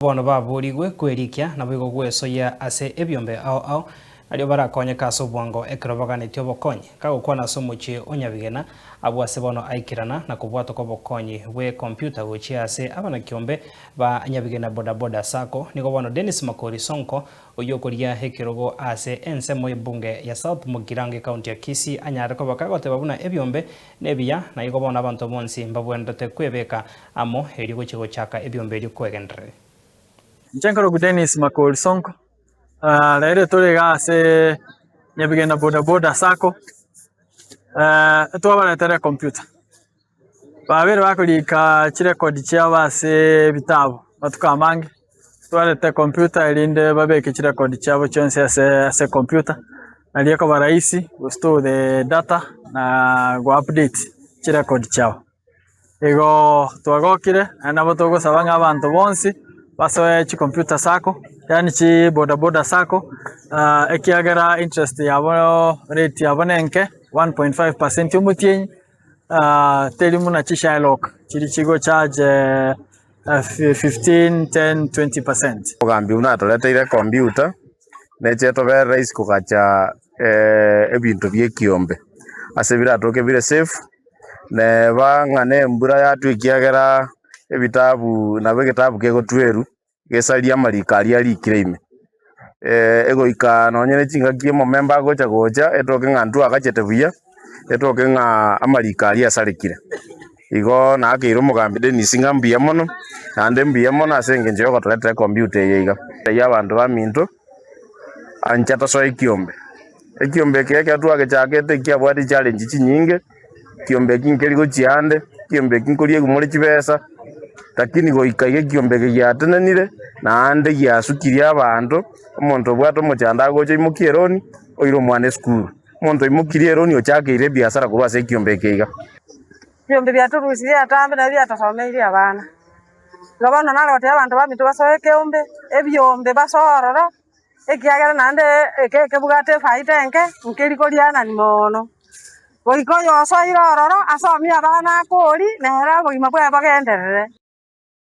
Bono baboorigwe kwerikia, naboigo gwesoyia ase ebiombe ao ao, nario barakonyeke ase obwango ekero baganetie obokonyi. Kagokwana ase omochie o Nyabigena, abwo ase bono aikerana na kobwatoka obokonyi bwe computer gochia ase abanakiombe ba Nyabigena Bodaboda Sacco, nigo bono Dennis Makori Sonko oyio okoria ekerogo ase ensemo y'ebunge ya South Mugirango ecounty ya Kisii anyare koba kagoteba buna ebiombe nebiya, na igo bono abanto bonsi mbabwenerete kwebeka amo erio gochia gochaka ebiombe erio kwegenderere. Inche nkorokwa Dennis Makori Sonko, rero tore iga ase Nyabigena Boda Boda Sacco, etwabaretera ecomputer. Babere bakorika chirekodi chiabo ase ebitabu amatuko amange, twarete ecomputer erinde babeke chirekodi chiabo chionsi ase ase ecomputer, nario ekoba rahisi go store the data na go update chirekodi chiabo. Igo twagokire naende nabo togosaba ng'a abanto bonsi basoe chicomputer sacco yaani chibodaboda sacco ekiagera interest yabo rate yabo ne enke 1.5 percent omotienyi teri buna chishylock chiria chigocharge 15, 10, 20 percent. Omogambi buna atoreteire ecomputer, neche etobere rahisi kogacha ebinto bia ekiombe, ase biratoke bire safe. Neba ng'a nembura yatwa ekiagera ebitabu nabo egetabu kegotwerwa, gesarie amariko aria arikire ime. Egoika nonye ne chingaki omomemba agocha gocha, etoke ng'a intwe agachete buya, etoke ng'a amariko aria asarekire. Igo nakeire omogambi Dennis ng'a mbuya mono, naende mbuya mono ase engencho ya ogotoretera ecomputer eye iga. Eyio abanto baminto, ancha tosoe ekiombe. Ekiombe eke ekero twagechakete ekiabwate challenge chinyinge, ekiombe eki nkeri gochia ande, ekiombe eki nkoria more chibesa, lakini goika iga ekiombe eke giatenenire, naende giasukirie abanto, omonto obwate omochando agocha oimokie eroni, oire omwana esukuru. Omonto oimokirie eroni ochakeire ebiasara korwa ase ekiombe eke iga. Ebiombe biatorusirie atambe nabio biatosomeirie abana. Igo bono nare gotebia abanto baminto basoe ekeombe, ebiombe basoe ororo. Ekiagera naende eke ekebwate efaida enke, nkeri korianani mono. Goika oyosoire ororo asomie abana akori, nere obogima bwaye bogenderere.